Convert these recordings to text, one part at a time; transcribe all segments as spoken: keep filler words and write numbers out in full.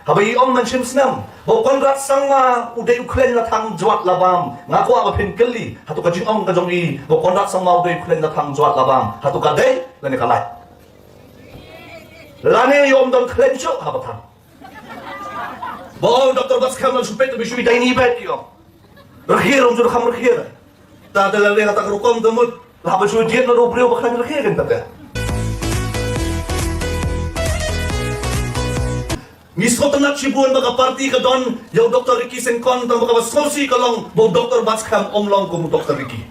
Haba i ong mynshem snem ba u Conrad Sangma u dei u khleiñ la thang jwat la bam, nga kwah ba phin kylli, hato ka jingong ka jong i ba u Conrad Sangma u dei u khleiñ la thang jwat la bam, hato ka dei lane ka lait? Lane i ong don khleiñ shuh haba thang. Ba ong Doktor Batskhem la shu peit, ba shu i dei ni beit i ong. Rkhie ruh um ju kham rkhie. Ta te la leh ha ta ka rukom da mut. La ba shu jied na u briew ba khlaiñ rkhie kan ta te. Ngi sngewtynnat shibun ba ka party ka don ïa u Doktor Ricky Syngkon, tang ba kaba sngewsih ka long ba u Doktor Batskhem um long kum u Doktor Ricky.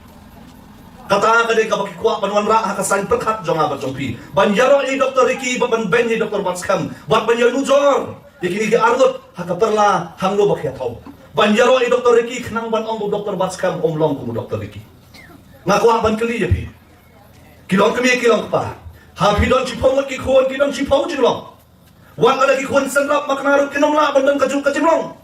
Kata ka dei kaba ki kwah ban wanrah ha ka saiñ pyrkhat jong nga bad jong phi, ban ïaroh ïa i Doktor Ricky bad ban beiñ ïa i Doktor Batskhem, bad ban ïanujor ïa kine ki arngut ha ka pyrla hangno ba ki ïathaw. Ban ïaroh ïa i Doktor Ricky khnang ban ong ba u Doktor Batskhem um long kum u Doktor Ricky. Nga kwah ban kylli ïa phi, ki long kmie ki long kpa, ha phi don shiphew ngut ki khun, ki don shiphew jinglong. Wat lada ki khun synrap makna ruh kin ym lah ban don kajuh ka jinglong.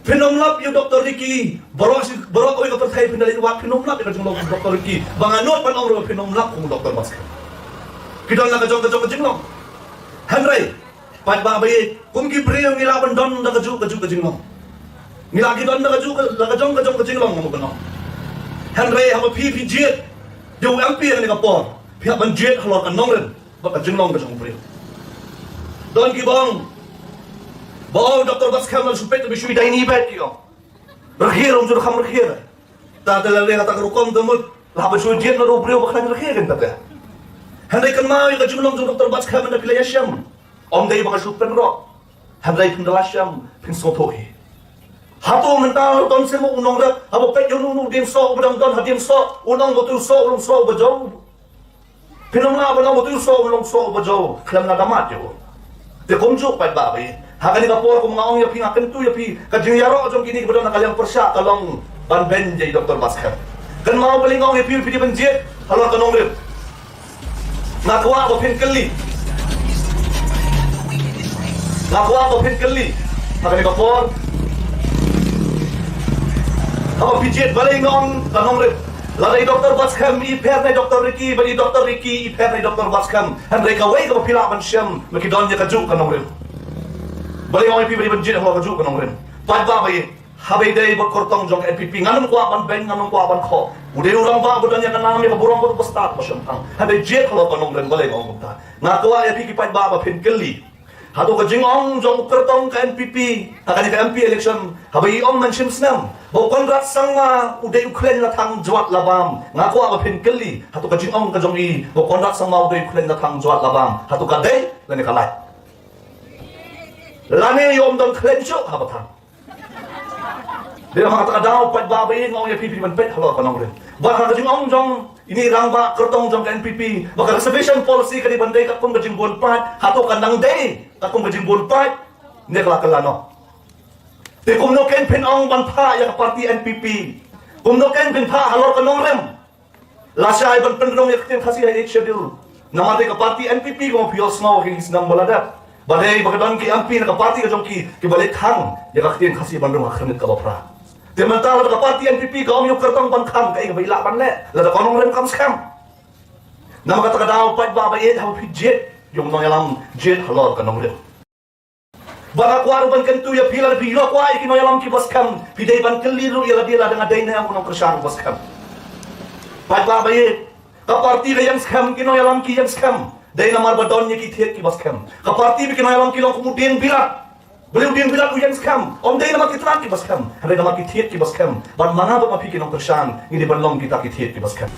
Phin ym lap ïa u Doktor Ricky, baroh shi, baroh kawei ka pyrthei phin da leit wad, phin ym lap ïa ka jinglong u Doktor Ricky. Ba nga nud ban ong ruh phin ym lap kum u Doktor Batskhem. Ki don la ka jong ka jong ka jinglong. Hynrei paidbah ba ïeit, kum ki briew ngi lah ban don da kajuh kajuh ka jinglong. Ngi lah ki don da kajuh ka, da ka jong ka jong ka jinglong, nga mut ban ong. Hynrei haba phi, phi jied ïa u M P ha kane ka por, phi hap ban jied halor ka nongrim bad ka jinglong ka jong u briew. Don kiba ong ba u Doktor Batskhem la shu peit, ba shu i dei ni beit i ong. Rkhie ruh um ju kham rkhie. Ta te la leh ha ta ka rukom da mut. La ba shu jied na u briew ba khlaiñ rkhie kan ta te. Hynrei kynmaw ïa ka jinglong jong u Doktor Batskhem, hynrei phi la ïashem. Ym dei ba nga shu pynrok. Hynrei phin da la shem phin sngewthuh hi. Hato mynta don seh mo u nongrep, haba peit ïa uno uno u dieng soh uba dang don ha dieng soh, un ong ba uto u soh u long soh uba jew? Phin ym lah ban ong ba uto u soh u long soh uba jew khlem la da mad ïa u. Te kumjuh paidbah ba ïeit, ha kane ka por kum nga ong ïa phi, nga kyntu ïa phi, ka jingïaroh jong kine kiba don ha ka liang pyrshah ka long ban beiñ ïa i Doktor Batskhem. Kynmaw, balei nga ong ïa phi, phi dei ban jied halor ka nongrim. Nga kwah ba phin kylli. Nga kwah ba phin kylli ha kane ka por. Haba phi jied, balei nga ong ka nongrim? Lada i Doktor Batskhem i pher na i Doktor Ricky, bad i Doktor Ricky i pher na i Doktor Batskhem, hynrei kawei kaba phi lah ban shem, ma ki don ïa kajuh ka nongrim. Balei nga ong ïa phi ba dei ban jied halor kajuh ka nongrim? Paidbah ba ïeit, haba ïadei bad kyrtong jong ka N P P, ngan ym kwah ban beiñ, ngan ym kwah ban khoh. U dei u rangbah ba don ïa ka nam, ïa ka burom bad u bastad ba shemphang. Hynrei jied halor ka nongrim, balei nga ong kumta? Nga kwah ïa phi ki paidbah ba phin kylli. Hato ka jingong jong u kyrtong ka N P P ha kane ka M P election, haba i ong mynshem snem ba u Conrad Sangma u dei u khleiñ la thang jwat la bam, nga kwah ba phin kylli, hato ka jingong ka jong i ba u Conrad Sangma u dei u khleiñ la thang jwat la bam, hato ka dei lane ka lait? Lane ym don khleiñ shuh haba thang? Dei namar kata ka daw, paidbah ba ïeit, nga ong ïa phi, phi dei ban peit halor ka nongrim. Bad ha ka jingong jong ine i rangbah kyrtong jong ka N P P ba ka reservation policy ka dei ban dei katkum ka jingbun paid, hato kan dang dei katkum ka jingbun paid ne ka la kylla noh? Te kumno kein phin ong ban phah ïa ka party N P P? Kumno kein phin phah halor ka nongrim? Lashai ban pynrung ïa ka ktien Khasi ha Eighth Schedule, namar dei ka party N P P, kumba phi ïohsngew ha ki snem ba la dep, ba dei ba ka don ki M P na ka party ka jong ki kiba leit khang ïa ka ktien Khasi ban rung ha khyrnit kaba phra. Te mynta lada ka party N P P ka ong ïa u kyrtong ban khang, kaei kaba i lah ban leh lada ka nongrim kam skhem? Namar kata ka daw, paidbah ba ïeit, haba phi jied ïa u nongïalam, jied halor ka nongrim. Bad nga kwah ruh ban kyntu ïa phi, lada phi ïoh kwah ïa ki nongïalam kiba skhem, phi dei ban kylli ruh ïa lade lada nga dei ne em u nongkyrshan uba skhem. Paidbah ba ïeit, ka party ka ïeng skhem, ki nongïalam ki ïeng skhem, dei namar ba don ïa ki thied kiba skhem. Ka party bad ki nongïalam ki long kum u dieng bilat. Balei u dieng bilat u ïeng skhem? Ym dei namar ki tnat kiba skhem, hynrei namar ki thied kiba skhem. Bad ma nga bad ma phi ki nongkyrshan ngi dei ban long kita ki thied kiba skhem.